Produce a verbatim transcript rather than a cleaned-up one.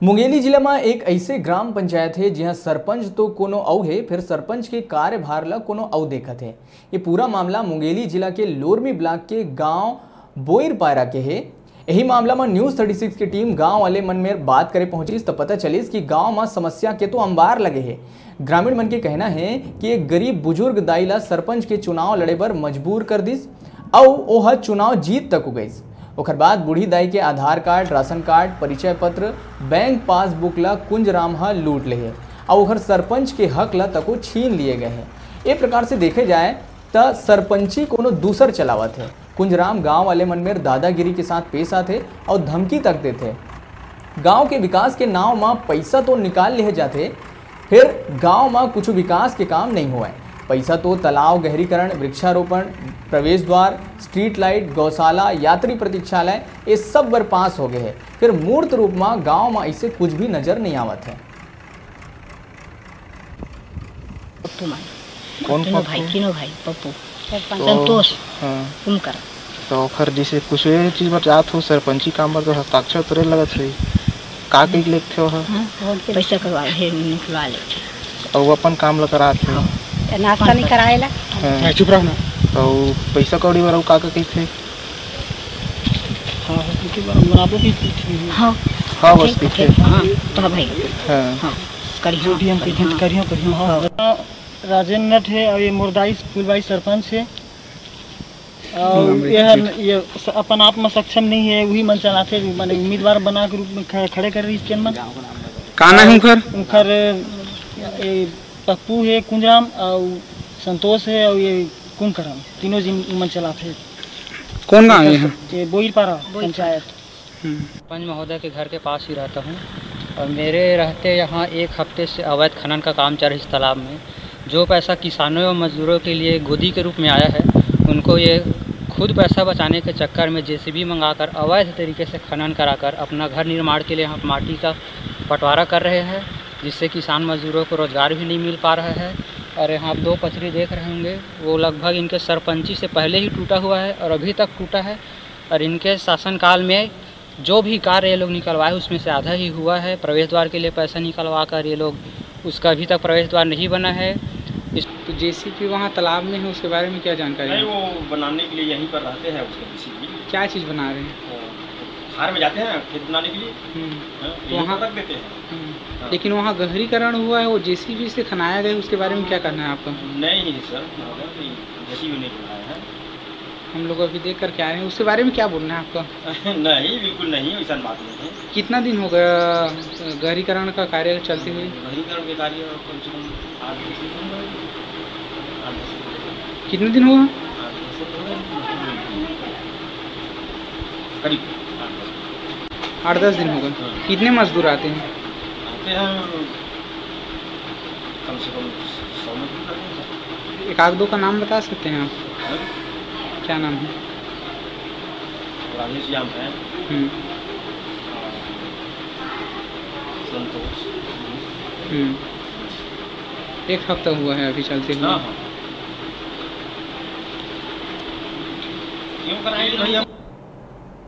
मुंगेली जिला म एक अइसे ग्राम पंचायत हे, जिहां सरपंच तो कोनो अउ हे, फेर सरपंच के कार्यभार ल कोनो अउ देखत हे। ये पूरा मामला मुंगेली जिला के लोरमी ब्लॉक के गांव बोईरपारा के हे। यही मामला म News Thirty Six के टीम गांव वाले मन में बात करे पहुंचिस, त पता चलिस कि गांव म समस्या के तो अंबार लगे हे। ग्रामीण मन के कहना हे कि एक गरीब बुजुर्ग दाई ला सरपंच के चुनाव लड़े बर मजबूर कर दिस, अउ ओह चुनाव जीत तक गइस। ओखर बाद बूढ़ी दाई के आधार कार्ड, राशन कार्ड, परिचय पत्र, बैंक पासबुक ला कुंजराम ह लूट लेहे, अउ ओखर सरपंच के हक ला तको छीन लिए गए हे। ए प्रकार से देखे जाए, त सरपंची कोनो दूसर चलावत हे। कुंजराम गांव वाले मन मेर दादागिरी के साथ पेश आथे अउ धमकी तक देथे। गांव के विकास के नाव म पइसा तो निकाल लेहे जाथे, फेर गांव म कुछ विकास के काम नइ होवय। पइसा तो तालाब गहरीकरण, वृक्षारोपण, प्रवेश द्वार, स्ट्रीट लाइट, गौशाला, यात्री प्रतीक्षालय, ये सब बर पास हो गए हे, फेर मूर्त रूप म गांव म अइसे कुछ भी नजर नइ आवत हे। पप्पू मान। कौन तीनों पप्पू? भाई, तीनों भाई, पप्पू, तो, संतोष, हाँ। कुमकर। तो ओखर जैसे कुछ ये चीज बर जात हो, सरपंची काम बर तो हस्ताक्षर तोरे लगत होई। का कइके लेगथे ओह? हाँ, पैसा करवा ले, निकलवा ले। अउ अपन काम ल करात हे। हाँ। नाश्ता नहीं कराए ला। हाँ। हाँ, चुप रहो ना। अउ पैसा कौड़ी बर अउ का का कहिथे? हाँ, हाँ, क्योंकि बर-, बराबर भी पीछे है। हाँ। हाँ, बस ठीक, पीछे। ठीक, हाँ, तो भाई। हाँ। हाँ, करियो, करियो, करियो। हाँ। राजेंद्र नट है और ये मुरदाई फुलबाई सरपंच है। और हम्म, ये है, ये स-, अपन आप में सक्षम नहीं है, वही मन चलाते, माने उम्मीदवार बना के रूप में ख-, खड़े कर रही इसके मन। का नाम है उनकर? उनकर, ए, पप्पू है कुंजराम और संतोष है और ये कुंभकरण, तीनों जिन मन चलाते। कौन गाँव है ये? ये बोईरपारा पंचायत। हम्म। पंच महोदय के घर के पास ही रहता हूँ और मेरे रहते यहाँ एक हफ्ते से अवैध खनन का काम चल रहा है इस तालाब में। जो पैसा किसानों एवं मजदूरों के लिए गोदी के रूप में आया है, उनको ये खुद पैसा बचाने के चक्कर में जेसीबी मंगाकर अवैध तरीके से खनन कराकर अपना घर निर्माण के लिए यहाँ माटी का बंटवारा कर रहे हैं, जिससे किसान मजदूरों को रोज़गार भी नहीं मिल पा रहा है। और यहाँ आप दो पचरी देख रहे होंगे, वो लगभग इनके सरपंची से पहले ही टूटा हुआ है और अभी तक टूटा है। और इनके शासनकाल में जो भी कार्य ये लोग निकलवाए, उसमें से आधा ही हुआ है। प्रवेश द्वार के लिए पैसा निकलवा कर ये लोग, उसका अभी तक प्रवेश द्वार नहीं बना है। इस तो जेसीबी वहाँ तालाब में है, उसके बारे में क्या जानकारी नहीं, है? वो बनाने के लिए यहीं पर रहते हैं, उसके जेसीबी। क्या चीज़ बना रहे हैं? वो फार्म में जाते हैं खेत बनाने के लिए। हम्म, हाँ, तो यहीं वहाँ पर रख देते हैं। हम्म। हाँ। लेकिन वहाँ गहरीकरण हुआ है, वो जेसीबी से खनाया गया है, उसके बारे में क्या कहना है आपका? नहीं सर, हमारा नहीं, जेसीबी नहीं बनाया है। हम लोग अभी देख करके आए हैं, उसके बारे में क्या बोलना है आपका? नहीं, बिल्कुल नहीं, ऐसा बात नहीं है। कितना दिन हो गया गहरीकरण का कार्य चलते हुए? गहरीकरण के कार्य कम से कम आठ दस दिन हो गए। आठ दस दिन हो गए। कितने दिन हुआ? आठ दस दिन हो गए। करीब आठ दस दिन। आठ दस दिन हो गए। कितने मजदूर आते हैं? आते हैं कम से कम सौ मजदूर आते हैं सर। एक आध दो का नाम बता सकते हैं आप? हैं? क्या नाम है? राजेश जाम है। हम्म, और संतोष। हम्म। एक हफ्ता हुआ है अभी चलते हुए। हाँ, हाँ। क्यों कराएंगे भैया?